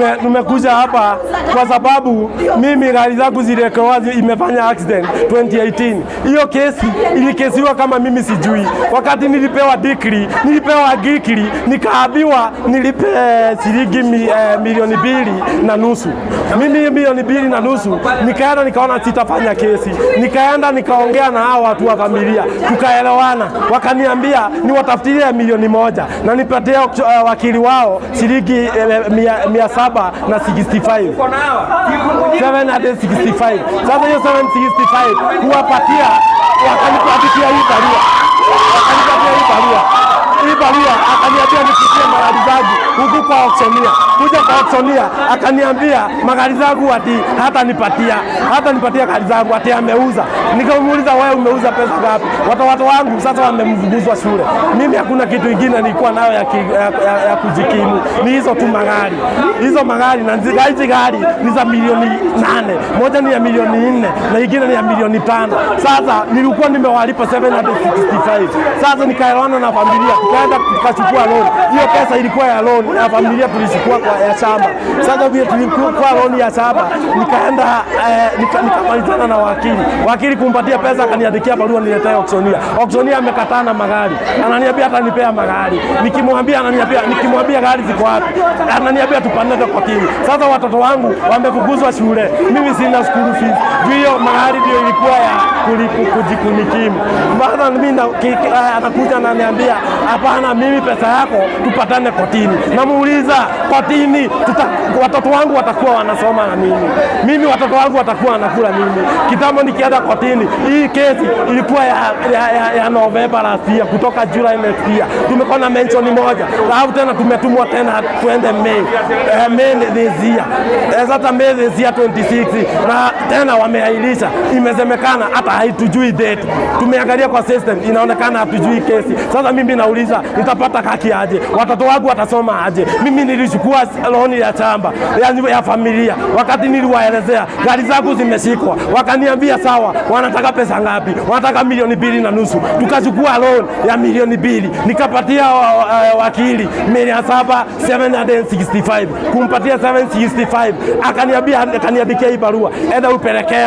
Tumekuja hapa kwa sababu mimi gari zangu ziliwekewa imefanya accident 2018. Hiyo kesi ilikesiwa kama mimi sijui. Wakati nilipewa decree, nilipewa decree nikaambiwa nilipe shilingi 2.5 milioni. Mimi 2.5 milioni nikaenda nikaona sitafanya kesi, nikaenda nikaongea na hao watu wa familia, tukaelewana, wakaniambia niwatafutilie 1 milioni na nipatie wakili wao shilingi 765, 765. Sasa hiyo 765 kuwapatia, wakanipatia hii barua, wakanipatia hii barua, akaniambia nipitie magari zangu huku kwa auctioneer. Kuja kwa auctioneer akaniambia magari zangu ati hata nipatia gari zangu, ati ameuza. Nikamuuliza, wewe umeuza pesa ngapi? Watoto wangu sasa wamemfukuzwa shule. Mimi hakuna kitu ingine nilikuwa nayo ya kujikimu, ni hizo tu magari, hizo magari na hizi gari ni za milioni 8, moja ni ya milioni 4 na ingine ni ya milioni 5. Sasa nilikuwa nimewalipa 765. Sasa nikaelewana na familia, tukaenda tukachukua loan. Hiyo pesa ilikuwa ya loan ya familia, tulichukua kwa ya shamba. Sasa vile tulikuwa loan ya shamba, nikaenda nikamalizana na wakili. Wakili kumpatia pesa, akaniandikia barua niletee auctioneer. Auctioneer amekataa na magari, ananiambia atanipea magari. Nikimwambia ananiambia, nikimwambia gari ziko wapi, ananiambia tupande kotini. Sasa watoto wangu wamefukuzwa shule, mimi sina school fees. Juu hiyo magari ndio ilikuwa ya kujikunikimu. Maana mimi anakuja ananiambia hapana, mimi pesa yako tupatane kotini. Namuuliza kotini, watoto wangu watakuwa wanasoma na nini? Mimi watoto wangu watakuwa wanakula nini? Kitambo nikienda kotini, hii kesi ilikuwa ya November last year, kutoka July next year tumekuwa na mention moja, alafu tena tumetumwa tena tuende May, May this year, sasa May this year 26, na tena wameahirisha, imesemekana hata haitujui date. Tumeangalia kwa system inaonekana hatujui kesi. Sasa mimi nauliza nitapata haki aje? Watoto wangu watasoma aje? Mimi nilichukua loan ya shamba ya familia, wakati niliwaelezea gari zangu zimeshikwa, wakaniambia sawa, wanataka pesa ngapi? Wanataka 2.5 milioni. Tukachukua loan ya 2 milioni, nikapatia wakili 700,000 765, kumpatia 765 akaniambia, akaniandikia hii barua, enda upelekee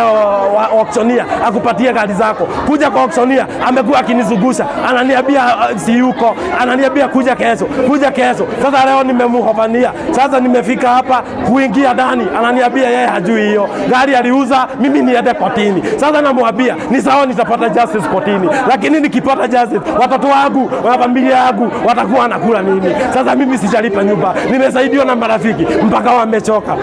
auctioneer akupatie gari zako. Kuja kwa auctioneer amekuwa akinizungusha, ananiambia si yuko, ananiambia kuja kesho, kuja kesho. Sasa leo nimemuhofania, sasa nimefika hapa kuingia ndani, ananiambia yeye hajui hiyo gari aliuza, mimi niende kotini. Sasa namwambia ni sawa, nitapata justice kotini, lakini nikipata justice watoto wangu na familia yangu watakuwa wanakula nini? Sasa mimi sijalipa nyumba, nimesaidiwa na marafiki mpaka wamechoka,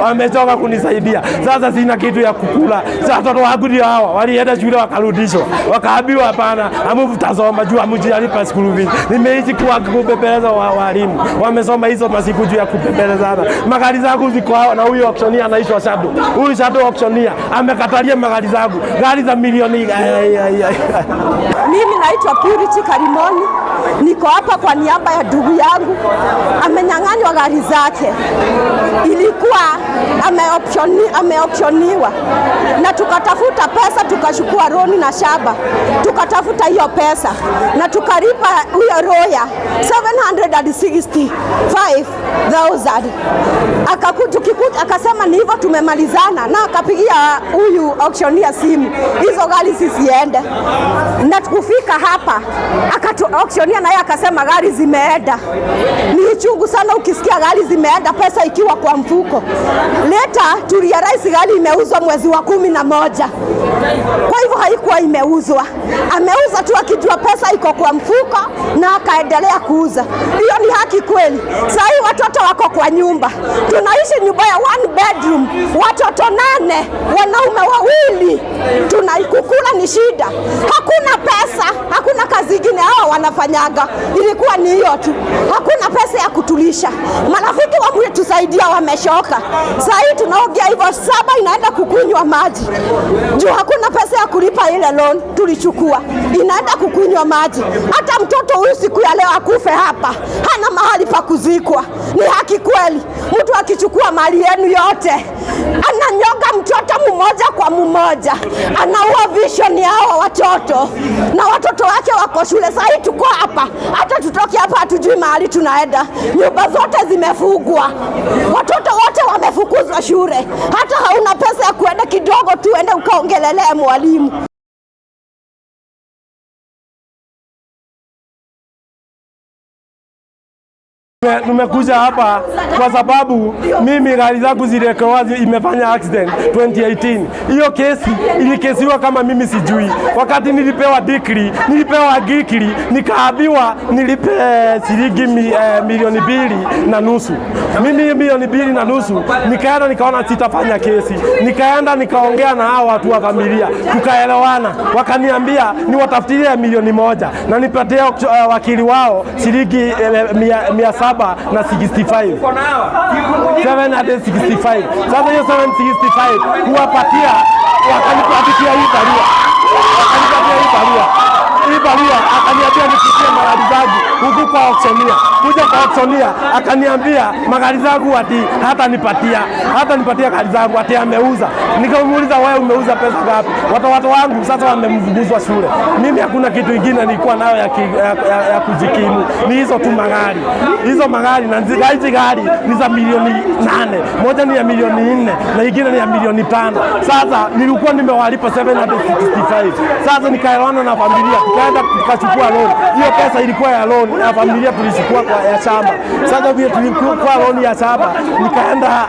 wamechoka kunisaidia. Sasa sina kitu ya kukula. Sasa watoto wangu ndio hawa walienda shule wakarudishwa, wakaambiwa hapana, hamtasoma juu hamjalipa school fees. Nimeishi kwa kubembeleza walimu, wamesoma hizo masiku juu ya kubembelezana. Magari zangu ziko hawa, na huyu auctioneer anaitwa Shadow. Huyu Shadow auctioneer amekatalia magari zangu, gari za milioni ay, ay, ay. Mimi naitwa Purity Karimoni, niko hapa kwa niaba ya ndugu yangu, amenyang'anywa gari zake, ilikuwa ameauctioniwa na tukatafuta pesa, tukachukua loan na shamba, tukatafuta hiyo pesa na tukalipa huyo lawyer 765,000. Akasema ni hivyo tumemalizana, na akapigia huyu auctioneer simu, hizo gari zisiende. Na kufika hapa akatu auctioneer naye akasema gari zimeenda. Ni uchungu sana ukisikia gari zimeenda, pesa ikiwa kwa mfuko. Later turealize gari imeuzwa mwezi wa 11, kwa hivyo haikuwa imeuzwa, ameuza tu akijua pesa iko kwa mfuko na akaendelea kuuza. Hiyo ni haki kweli? Saa hii watoto wako kwa nyumba, tunaishi nyumba ya one bedroom, watoto nane, wanaume wawili, tunaikukula ni shida, hakuna pesa, hakuna kazi ingine hawa wanafanyaga, ilikuwa ni hiyo tu, hakuna pesa ya kutulisha. Marafiki wametusaidia, wamechoka. Saa hii tunaongea hivyo, saba inaenda kukunywa maji juu hakuna pesa ya kulipa ile loan tulichukua, inaenda kukunywa maji. Hata mtoto huyu siku ya leo akufe hapa, hana mahali pa kuzikwa. Ni haki kweli? Mtu akichukua mali yenu yote, ananyonga mtoto mmoja kwa mmoja, anaua vision ya hawa watoto. Na watoto wake wako shule. Sasa hii tuko hapa, hata tutoke hapa hatujui mahali tunaenda. Nyumba zote zimefungwa, watoto wote wamefukuzwa shule, hata hauna pesa ya kuenda kidogo tu ende ukaongelelea mwalimu. Tumekuja hapa kwa sababu mimi gari zangu ziliwekwa imefanya accident 2018. Hiyo kesi ilikesiwa kama mimi sijui. Wakati nilipewa decree, nilipewa decree nikaambiwa nilipe shilingi 2.5 milioni. Mimi 2.5 milioni nikaenda nikaona sitafanya kesi. Nikaenda nikaongea na hao watu wa familia, tukaelewana, wakaniambia niwatafutilie 1 milioni na nipatie wakili wao shilingi 765, 765. Sasa hiyo 765 kuwapatia, wakanipatia hii barua, wakanipatia hii barua, hii barua akaniambia nipitie magari zangu huku kwa auctioneer. Kuja kwa auctioneer akaniambia magari zangu ati hata nipatia gari zangu ati ameuza. Nikamuuliza, wewe umeuza pesa ngapi? Watoto wangu sasa wamemfukuzwa shule. Mimi hakuna kitu ingine nilikuwa nayo ya kujikimu, ni hizo tu magari, hizo magari na hizi gari ni za milioni 8, moja ni ya milioni 4 na ingine ni ya milioni 5. Sasa nilikuwa nimewalipa 765. Sasa nikaelewana na familia, tukaenda tukachukua loan. Hiyo pesa ilikuwa ya loan ya familia, tulichukua kwa ya shamba. Sasa vile tulikuwa loan ya shamba, nikaenda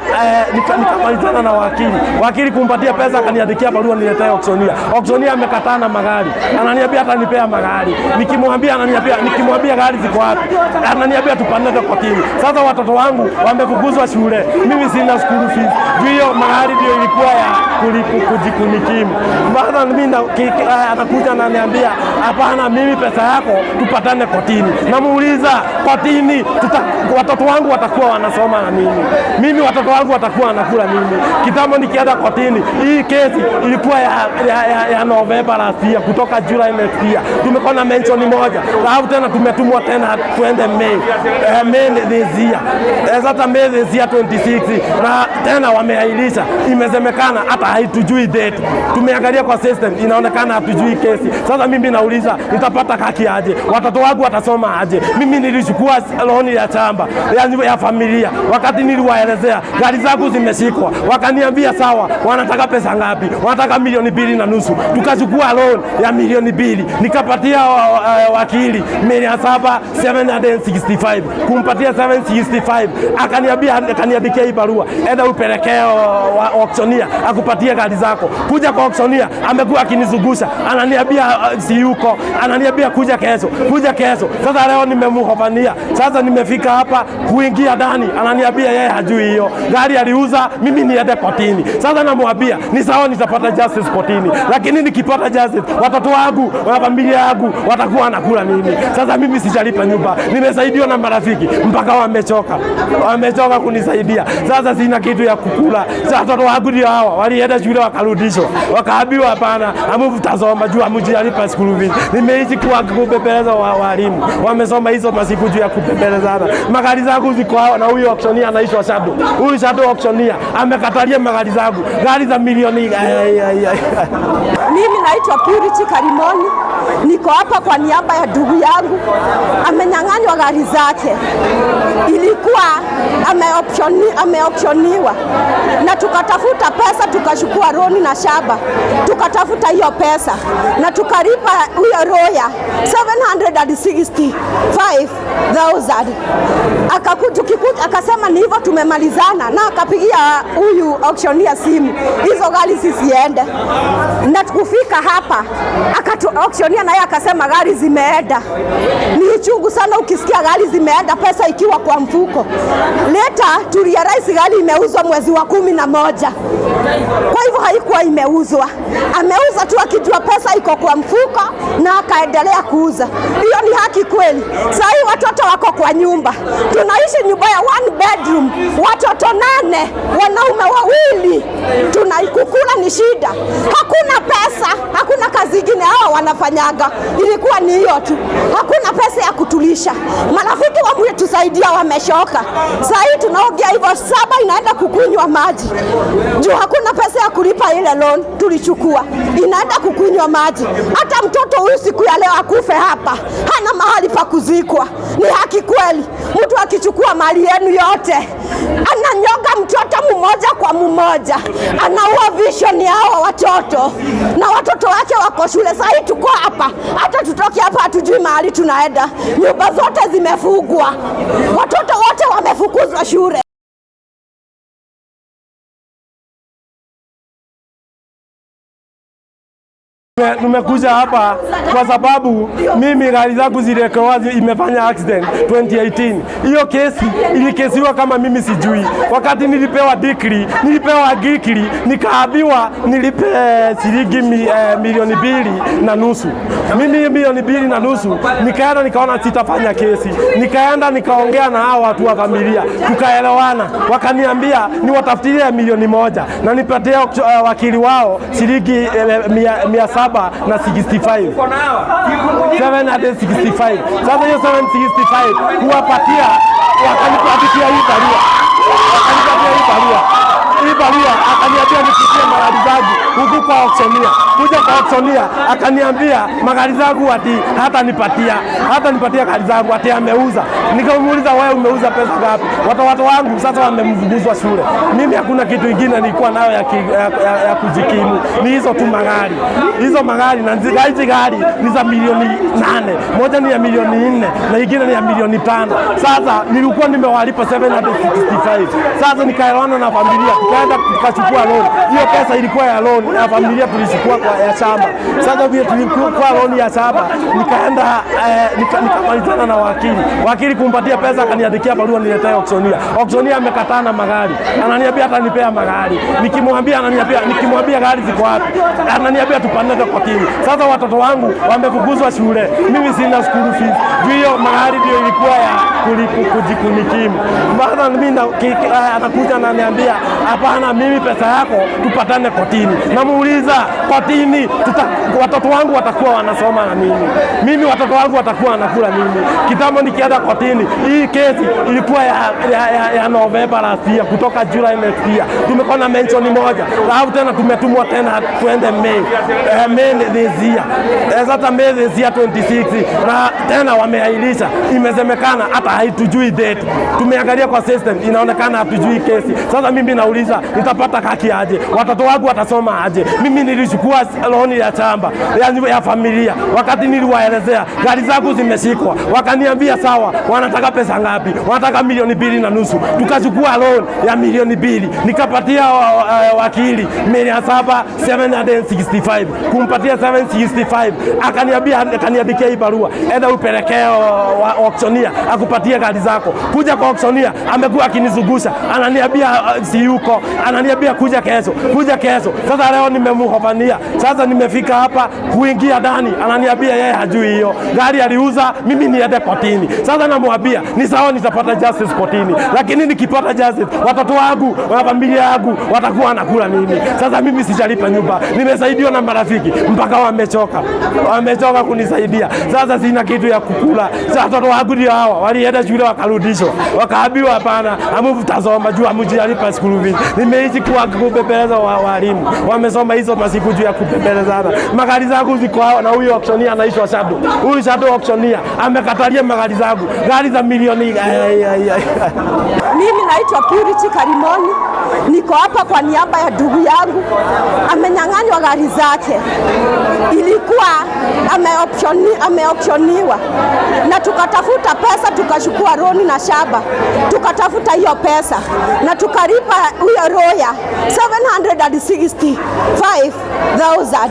nikamalizana na wakili. Wakili kumpatia pesa, akaniandikia barua niletee auctioneer. Auctioneer amekataa na magari, ananiambia atanipea magari. Nikimwambia ananiambia, nikimwambia gari ziko wapi, ananiambia tupande kotini. Sasa watoto wangu wamefukuzwa shule, mimi sina school fees. Juu hiyo magari ndio ilikuwa ya kujikunikimu. Baada mimi anakuja ananiambia hapana, mimi pesa yako tupatane kotini. Namuuliza kotini, watoto wangu watakuwa wanasoma na nini? Mimi watoto wangu watakuwa wanakula nini? Kitambo nikienda kotini, hii kesi ilikuwa ya November last year, kutoka July next year. Tumekuwa na mention moja, alafu tena tumetumwa tena tuende May, May this year. Sasa May this year 26 na tena wameahirisha, imesemekana hata haitujui date. Tumeangalia kwa system inaonekana hatujui kesi. Sasa mimi nauliza nitapata haki aje? Watoto wangu watasoma aje? Mimi nilichukua loan ya shamba ya familia, wakati niliwaelezea gari zangu zimeshikwa, wakaniambia sawa, wanataka pesa ngapi? Wanataka 2.5 milioni. Tukachukua loan ya 2 milioni, nikapatia wakili mia saba 765, kumpatia 765 akaniambia, akaniandikia hii barua, enda upelekee auctioneer akupatie gari zako. Kuja kwa auctioneer, amekuwa akinizungusha, ananiambia si yuko, ananiambia kuja kesho, kuja kesho. Sasa leo nimemuhofania, sasa nimefika hapa kuingia ndani, ananiambia yeye hajui hiyo gari aliuza, mimi niende kotini. Sasa namwambia ni sawa, nitapata justice kotini, lakini nikipata justice watoto wangu na familia yangu watakuwa wanakula nini? Sasa mimi sijalipa nyumba, nimesaidiwa na marafiki mpaka wamechoka, wamechoka kunisaidia. Sasa sina kitu ya kukula. Sasa watoto wangu ndio hawa walienda shule wakarudishwa, wakaambiwa hapana, hamtasoma juu hamjalipa school fees. Nimeishi kwa kubembeleza walimu, wamesoma hizo masiku juu ya kubembelezana. Magari zangu ziko hawa, na huyu auctioneer anaitwa Shadow. Huyu Shadow auctioneer amekatalia magari zangu, gari za milioni ay, ay, ay. Mimi naitwa Purity Karimoni, niko hapa kwa niaba ya ndugu yangu, amenyang'anywa gari zake, ilikuwa ameauctioniwa na tukatafuta pesa, tukachukua loan na shamba, tukatafuta hiyo pesa na tukalipa huyo lawyer 765,000. Akasema ni hivyo tumemalizana, na akapigia huyu auctioneer simu, hizo gari zisiende. Na kufika hapa auctioneer naye akasema gari zimeenda. Ni uchungu sana ukisikia gari zimeenda, pesa ikiwa kwa mfuko. Later tulirealize gari imeuzwa mwezi wa 11, kwa hivyo haikuwa imeuzwa, ameuza tu akijua pesa iko kwa mfuko na akaendelea kuuza. Hiyo ni haki kweli? Saa hii watoto wako kwa nyumba, tunaishi nyumba ya one bedroom, watoto nane, wanaume wawili, tunaikukula ni shida, hakuna pesa, hakuna kazi ingine hawa wanafanyaga. Ilikuwa ni hiyo tu, hakuna pesa ya kutulisha. Marafiki wametusaidia, wameshoka. Saa hii tunaongea hivyo, saba inaenda kukunywa maji juu hakuna pesa ya kulipa ile loan tulichukua, inaenda kukunywa maji. Hata mtoto huyu siku ya leo akufe hapa, hana mahali pa kuzikwa. Ni haki kweli? Mtu akichukua mali yenu yote, ananyonga mtoto mmoja kwa mmoja, anaua vision ya hawa watoto, na watoto wake wako shule. Saa hii tuko hapa, hata tutoke hapa hatujui mahali tunaenda. Nyumba zote zimefungwa, watoto wote wamefukuzwa shule. Tumekuja hapa kwa sababu mimi gari zangu ziliwekewa imefanya accident 2018. Hiyo kesi ilikesiwa kama mimi sijui. Wakati nilipewa decree, nilipewa decree nikaambiwa nilipe shilingi 2.5 milioni. Mimi 2.5 milioni nikaenda nikaona sitafanya kesi. Nikaenda nikaongea na hao watu wa familia, tukaelewana, wakaniambia niwatafutilie 1 milioni na nipatie wakili wao shilingi 765, 765. Sasa hiyo 765 kuwapatia, wakanipatia hii barua, wakanipatia hii barua, hii barua akaniambia nipitie magari zangu huku kwa auctioneer. Kuja kwa auctioneer akaniambia magari zangu ati hata nipatia gari zangu ati ameuza. Nikamuuliza, wewe umeuza pesa ngapi? Watoto wangu sasa wamemfukuzwa shule. Mimi hakuna kitu ingine nilikuwa nayo ya kujikimu, ni hizo tu magari, hizo magari na hizi gari ni za 8 milioni, moja ni ya 4 milioni na ingine ni ya 5 milioni. Sasa nilikuwa nimewalipa 765. Sasa nikaelewana na familia, tukaenda tukachukua loan. Hiyo pesa ilikuwa ya loan ya familia, tulichukua kwa ya shamba. Sasa vile tulikuwa loan ya shamba, nikaenda nikamalizana na wakili. Wakili kumpatia pesa, akaniandikia barua niletee auctioneer. Auctioneer amekataa na magari, ananiambia atanipea magari. Nikimwambia ananiambia, nikimwambia gari ziko wapi, ananiambia tupande kotini. Sasa watoto wangu wamefukuzwa shule, mimi sina school fees. Juu hiyo magari ndio ilikuwa ya kujikunikimu. Maana mimi anakuja ananiambia hapana, mimi pesa yako tupatane kotini. Namuuliza kotini, watoto wangu watakuwa wanasoma na nini? Mimi watoto wangu watakuwa wanakula nini? Kitambo nikienda kotini, hii kesi ilikuwa ya November last year, kutoka July next year. Tumekuwa na mention moja, alafu tena tumetumwa tena tuende May, May this year. Sasa May this year 26 na tena wameahirisha, imesemekana hata haitujui date. Tumeangalia kwa system inaonekana hatujui kesi. Sasa mimi nauliza nitapata haki aje? Watoto wangu watasoma aje? Mimi nilichukua loan ya shamba ya familia, wakati niliwaelezea gari zangu zimeshikwa, wakaniambia sawa, wanataka pesa ngapi? Wanataka 2.5 milioni. Tukachukua loan ya 2 milioni, nikapatia wakili 700,765, kumpatia 765, akaniambia, akaniandikia hii barua, enda upelekee auctioneer akupatie gari zako. Kuja kwa auctioneer, amekuwa akinizungusha, ananiambia si yuko, ananiambia kuja kesho, kuja kesho. Sasa leo nimemuhofania, sasa nimefika hapa kuingia ndani, ananiambia yeye hajui hiyo gari aliuza, mimi niende kotini. Sasa namwambia ni sawa, nitapata justice kotini, lakini nikipata justice, watoto wangu na familia yangu watakuwa wanakula nini? Sasa mimi sijalipa nyumba, nimesaidiwa na marafiki mpaka wamechoka, wamechoka kunisaidia. Sasa sina kitu ya kukula. Sasa watoto wangu ndio hawa walienda shule wakarudishwa, wakaambiwa hapana, hamtasoma juu hamjalipa school fees. Nimeishi kwa kubembeleza walimu, wamesoma hizo masiku juu ya kubembelezana. Magari zangu ziko hawa, na huyu auctioneer anaitwa Shadow. Huyu Shadow auctioneer amekatalia magari zangu, gari za milioni. Ay, ay, ay. Mimi naitwa Purity Karimoni, niko hapa kwa niaba ya ndugu yangu, amenyang'anywa gari zake, ilikuwa ameauctioniwa na tukatafuta pesa, tukachukua loan na shamba, tukatafuta hiyo pesa na tukalipa huyo lawyer 765,000.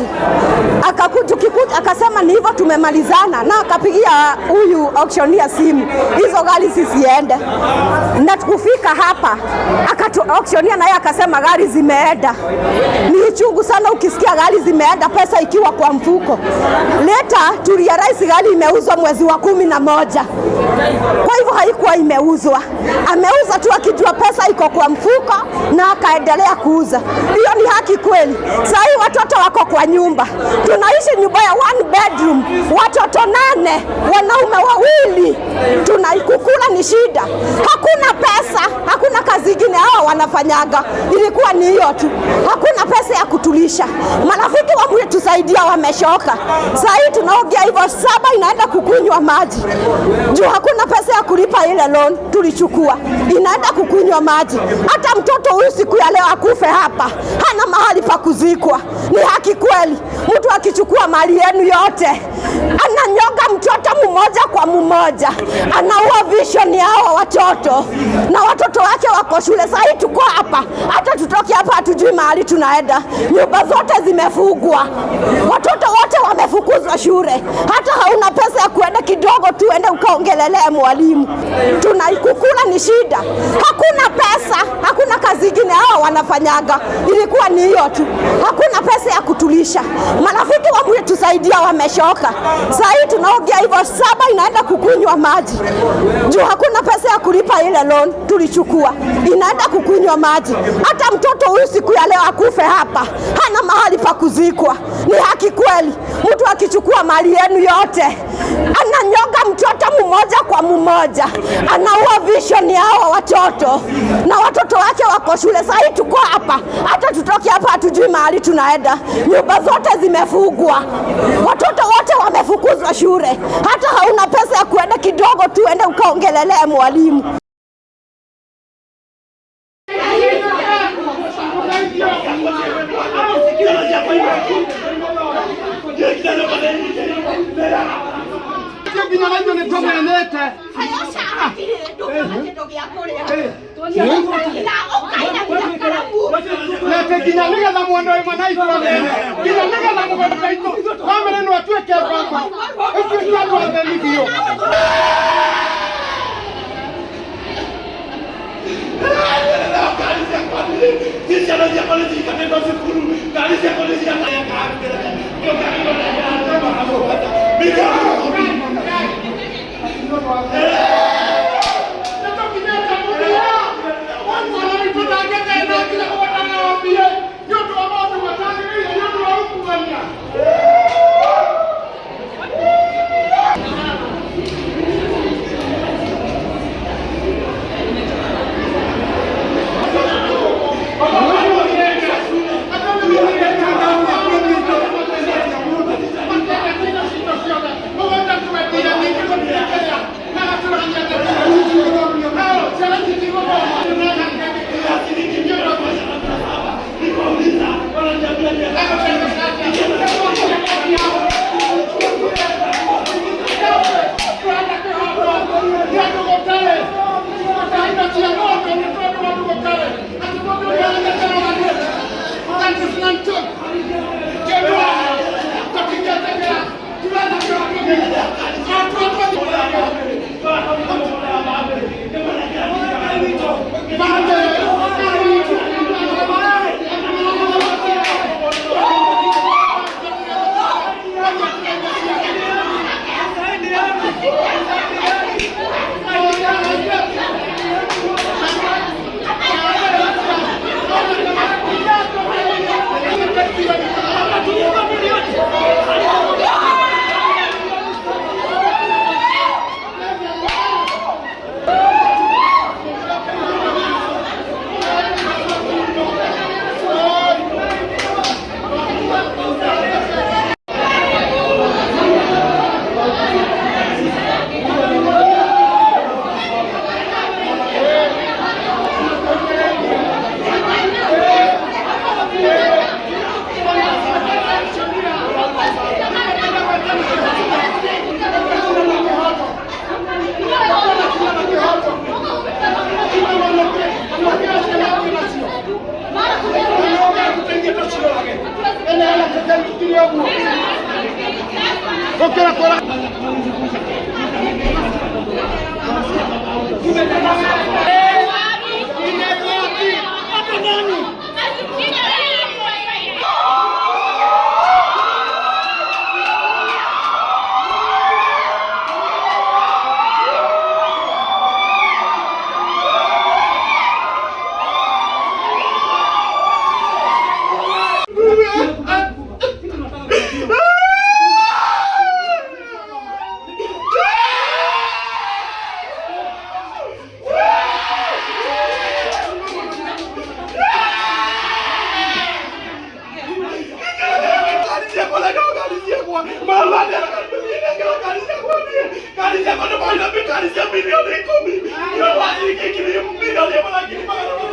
Akasema ni hivyo tumemalizana, na akapigia huyu auctioneer simu, hizo gari zisiende. Na kufika hapa auctioneer naye akasema gari zimeenda. Ni uchungu sana ukisikia gari zimeenda, pesa ikiwa kwa mfuko. Later tulirealize gari imeuzwa mwezi wa 11, kwa hivyo haikuwa imeuzwa, ameuza tu akijua pesa iko kwa mfuko. na akaendelea kuuza. Hiyo ni haki kweli? Saa hii watoto wako kwa nyumba, tunaishi nyumba ya one bedroom, watoto 8, wanaume 2, tunaikukula ni shida, hakuna pesa, hakuna kazi ingine hao wanafanyaga, ilikuwa ni hiyo tu, hakuna pesa ya kutulisha. Marafiki wa tusaidia wameshoka. Saa hii tunaongea hivyo, 7 inaenda kukunywa maji juu hakuna pesa ya kulipa ile loan tulichukua, inaenda kukunywa maji. Hata mtoto huyu siku ya leo akufe hapa, hana mahali pa kuzikwa. Ni haki kweli? Mtu akichukua mali yenu yote, ananyonga mtoto mmoja kwa mmoja, anaua vision ya hao watoto, na watoto wake wako shule. Saa hii tuko hapa, hata tutoke hapa hatujui mahali tunaenda. Nyumba zote zimefungwa, watoto wote wamefukuzwa shule, hata hauna pesa ya kuenda kidogo tu ende ukaongelelee mwalimu. Tunaikukula ni shida, hakuna pesa, hakuna kazi ingine hao wanafanyaga, ilikuwa ni hiyo tu, hakuna pesa ya kutulisha. Marafiki wa tusaidia wameshoka. Saa hii tunaongea hivyo, 7 inaenda kukunywa maji juu hakuna pesa ya kulipa ile loan tulichukua, inaenda kukunywa maji. Hata mtoto huyu siku ya leo akufe hapa, hana mahali pa kuzikwa. Ni haki kweli? Mtu akichukua mali yenu yote, ananyonga mtoto mmoja kwa mmoja, anaua vision ya hao watoto, na watoto wake wako shule. Saa hii tuko hapa, hata tutoke hapa hatujui mahali tunaenda. Nyumba zote zimefungwa, watoto wote wamefukuzwa shule, hata hauna pesa ya kuenda kidogo tu ende ukaongelelee mwalimu. Nginya nigetha mwendo ĩmwe na nginya nigetha mũgũnda itũ bamĩrĩ no atuĩke ngombo ĩtuĩke andũ atheni biũ. Ngari cia 10,000,000 ngiri 1,100 500.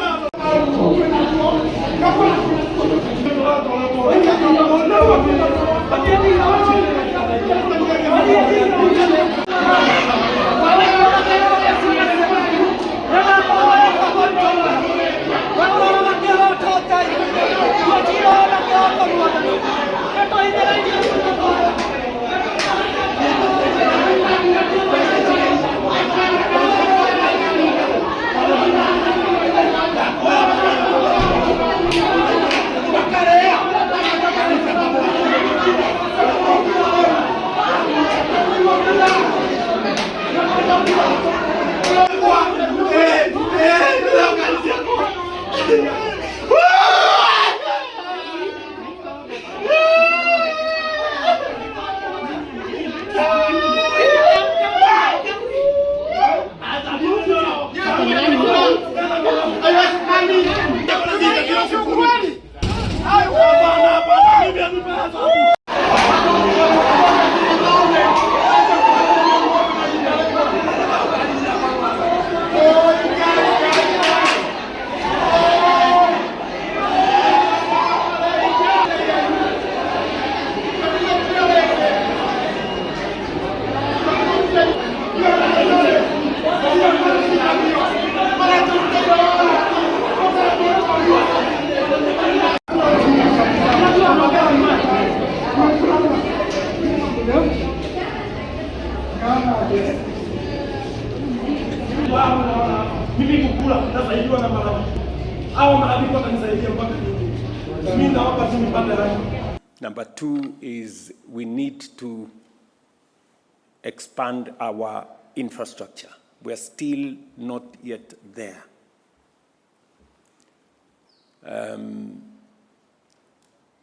Mimi kukula nasaidiwa na marafiki. Hao marafiki watanisaidia mpaka nini? Mimi nawapa tu nipate haki. Number two is we need to expand our infrastructure. We are still not yet there.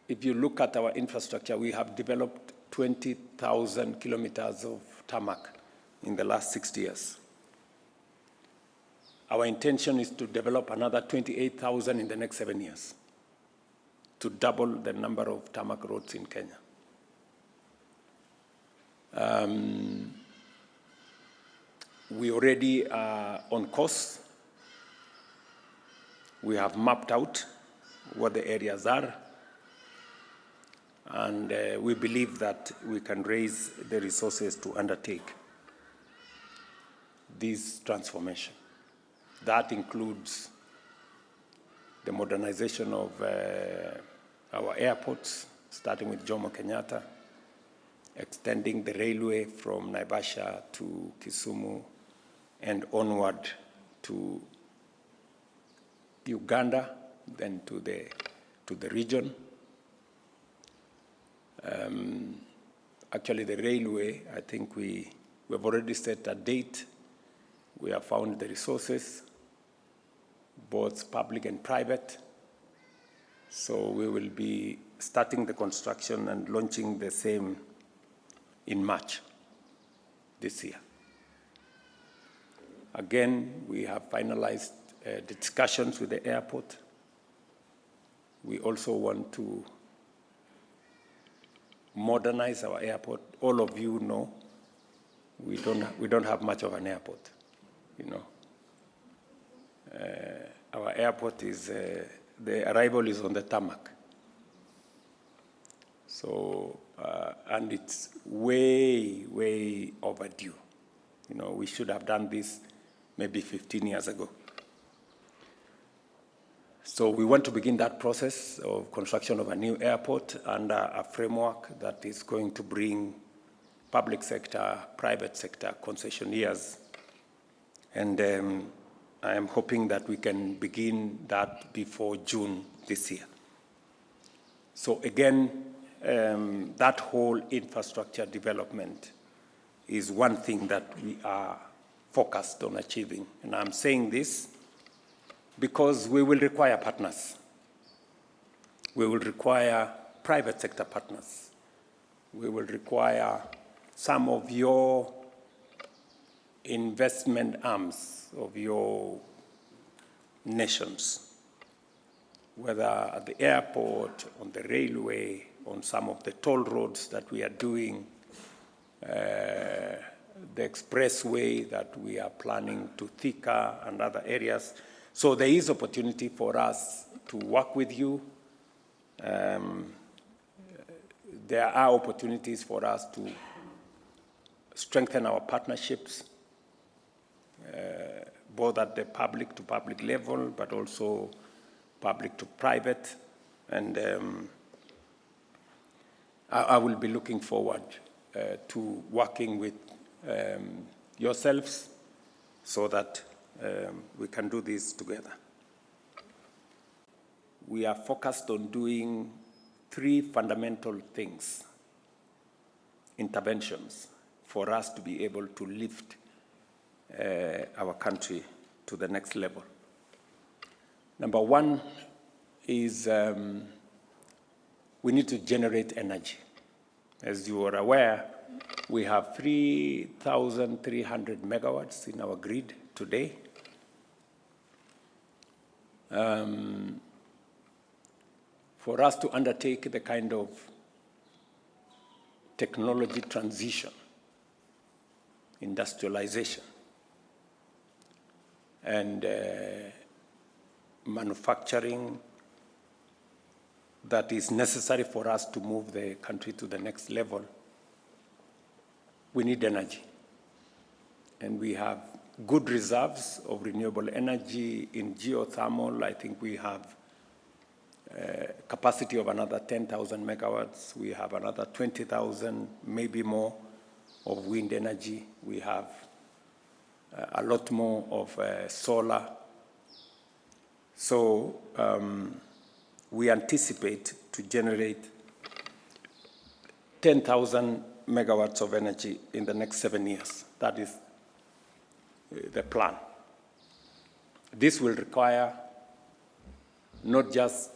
If you look at our infrastructure, we have developed 20,000 kilometers of tarmac in the last 60 years. Our intention is to develop another 28,000 in the next 7 years, to double the number of tarmac roads in Kenya. We already are on course. We have mapped out what the areas are, and we believe that we can raise the resources to undertake this transformation. That includes the modernization of our airports, starting with Jomo Kenyatta, extending the railway from Naivasha to Kisumu and onward to Uganda, then to the region. Actually, the railway, I think we have already set a date. We have found the resources, both public and private. So we will be starting the construction and launching the same in March this year. Again, we have finalized the discussions with the airport. We also want to modernize our airport. All of you know we don't have much of an airport. Our airport is, the arrival is on the tarmac. So, and it's way, way overdue. We should have done this maybe 15 years ago. So we want to begin that process of construction of a new airport under a framework that is going to bring public sector, private sector, concessionaires. And I am hoping that we can begin that before June this year. So again, that whole infrastructure development is one thing that we are focused on achieving. And I'm saying this because we will require partners. We will require private sector partners. We will require some of your investment arms of your nations, whether at the airport, on the railway, on some of the toll roads that we are doing, the the expressway that we are planning to Thika and other areas. So there is opportunity for us to work with you. There are opportunities for us to strengthen our partnerships, both at the public to public level, but also public to private. And I will be looking forward to working with yourselves so that we can do this together. We are focused on doing three fundamental things, interventions, for us to be able to lift our country to the next level. Number one is we need to generate energy. As you are aware, we have 3,300 megawatts in our grid today. For us to undertake the kind of technology transition, industrialization, and manufacturing that is necessary for us to move the country to the next level, we need energy. And we have good reserves of renewable energy in geothermal. I think we have capacity of another 10,000 megawatts. We have another 20,000, maybe more, of wind energy. We have a lot more of solar. So we anticipate to generate 10,000 megawatts of energy in the next 7 years. That is the plan. This will require not just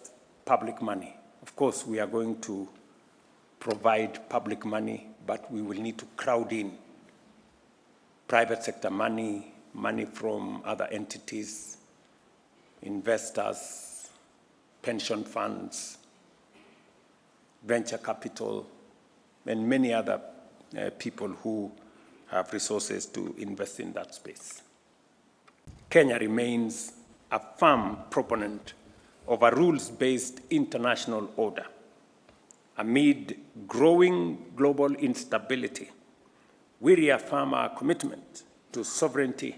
public money. Of course, we are going to provide public money, but we will need to crowd in private sector money, money from other entities, investors, pension funds, venture capital, and many other people who have resources to invest in that space. Kenya remains a firm proponent of a rules-based international order. Amid growing global instability, we reaffirm our commitment to sovereignty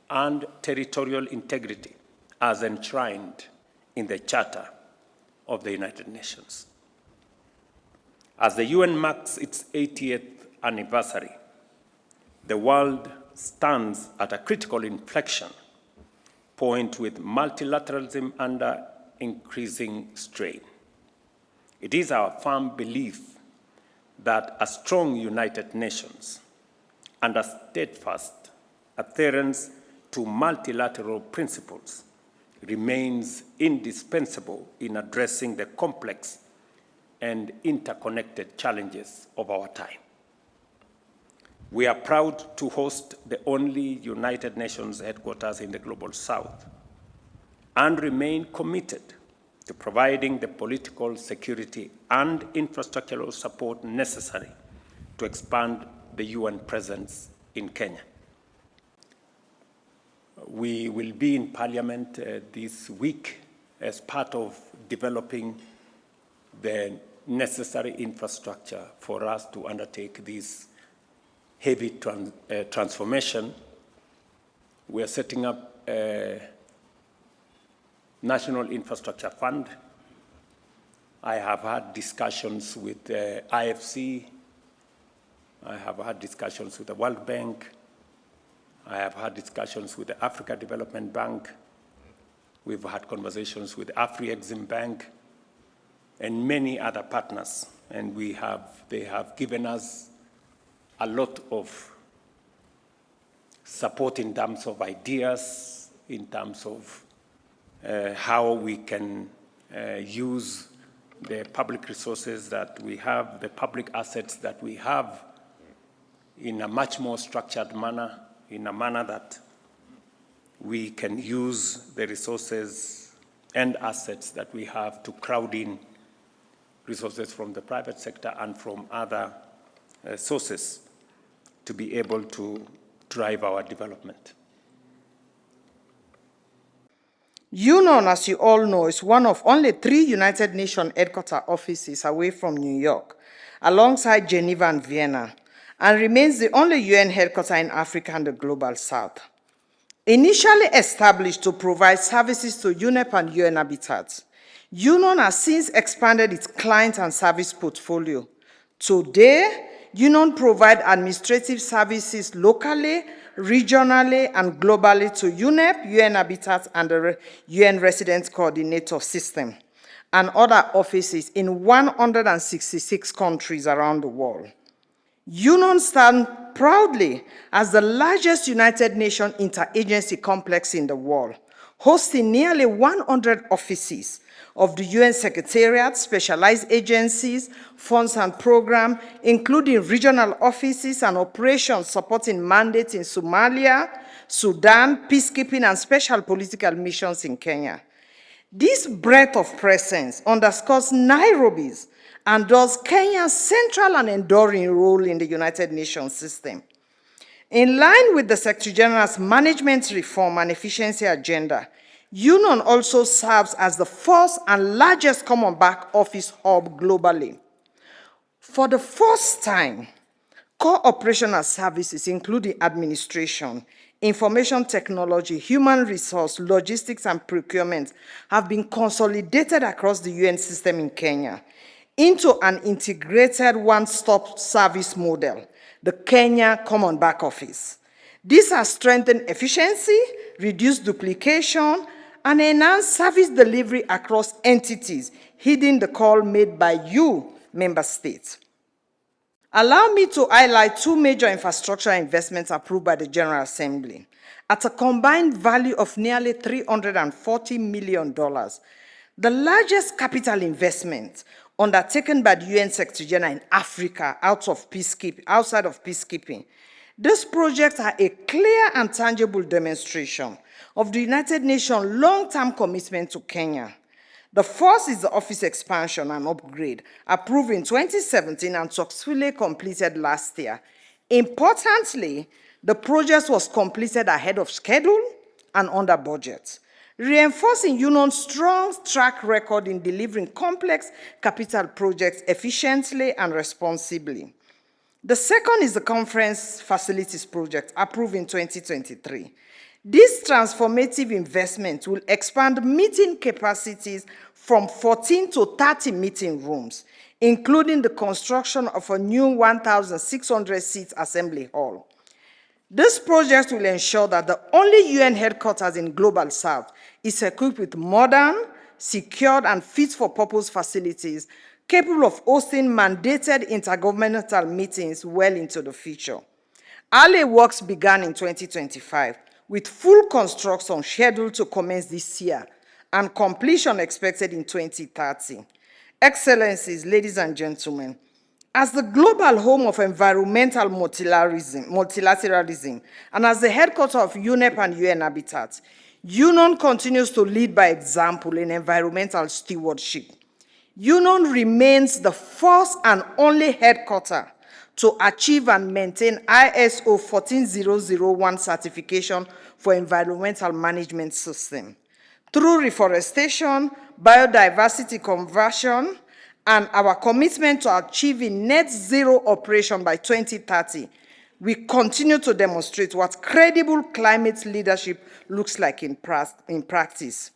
and territorial integrity as enshrined in the Charter of the United Nations. As the UN marks its 80th anniversary, the world stands at a critical inflection point with multilateralism under increasing strain. It is our firm belief that a strong United Nations and a steadfast adherence to multilateral principles remains indispensable in addressing the complex and interconnected challenges of our time. We are proud to host the only United Nations headquarters in the Global South and remain committed to providing the political security and infrastructural support necessary to expand the UN presence in Kenya. We will be in Parliament this week as part of developing the necessary infrastructure for us to undertake this heavy transformation. We are setting up a National Infrastructure Fund. I have had discussions with the IFC. I have had discussions with the World Bank. I have had discussions with the Africa Development Bank. We've had conversations with Afri-Exim Bank and many other partners. And they have given us a lot of support in terms of ideas, in terms of how we can use the public resources that we have, the public assets that we have, in a much more structured manner, in a manner that we can use the resources and assets that we have to crowd in resources from the private sector and from other sources to be able to drive our development. UNON, as you all know, is one of only 3 United Nations headquarters offices away from New York, alongside Geneva and Vienna, and remains the only UN headquarters in Africa and the Global South. Initially established to provide services to UNEP and UN Habitat, UNON has since expanded its client and service portfolio. Today, UNON provides administrative services locally, regionally, and globally to UNEP, UN Habitat, and the UN Resident Coordinator System, and other offices in 166 countries around the world. UNON stands proudly as the largest United Nations interagency complex in the world, hosting nearly 100 offices of the UN Secretariat, specialized agencies, funds and programs, including regional offices and operations supporting mandates in Somalia, Sudan, peacekeeping and special political missions in Kenya. This breadth of presence underscores Nairobi's and thus Kenya's central and enduring role in the United Nations system. In line with the Secretary General's management reform and efficiency agenda, UNON also serves as the first and largest common back office hub globally. For the first time, core operational services, including administration, information technology, human resource, logistics, and procurement, have been consolidated across the UN system in Kenya into an integrated one-stop service model, the Kenya Common Back Office. This has strengthened efficiency, reduced duplication, and enhanced service delivery across entities, heeding the call made by you, member states. Allow me to highlight 2 major infrastructure investments approved by the General Assembly at a combined value of nearly $340 million, the largest capital investment undertaken by the UN Secretary General in Africa outside of peacekeeping. These projects are a clear and tangible demonstration of the United Nations' long-term commitment to Kenya. The first is the office expansion and upgrade, approved in 2017 and successfully completed last year. Importantly, the project was completed ahead of schedule and under budget, reinforcing UNON's strong track record in delivering complex capital projects efficiently and responsibly. The second is the conference facilities project, approved in 2023. This transformative investment will expand meeting capacities from 14 to 30 meeting rooms, including the construction of a new 1,600-seat assembly hall. This project will ensure that the only UN headquarters in Global South is equipped with modern, secured, and fit-for-purpose facilities capable of hosting mandated intergovernmental meetings well into the future. Early works began in 2025, with full construction scheduled to commence this year and completion expected in 2030. Excellencies, ladies and gentlemen, as the global home of environmental multilateralism and as the headquarters of UNEP and UN Habitat, UNON continues to lead by example in environmental stewardship. UNON remains the first and only headquarters to achieve and maintain ISO 14001 certification for environmental management system. Through reforestation, biodiversity conversion, and our commitment to achieving net zero operation by 2030, we continue to demonstrate what credible climate leadership looks like in practice.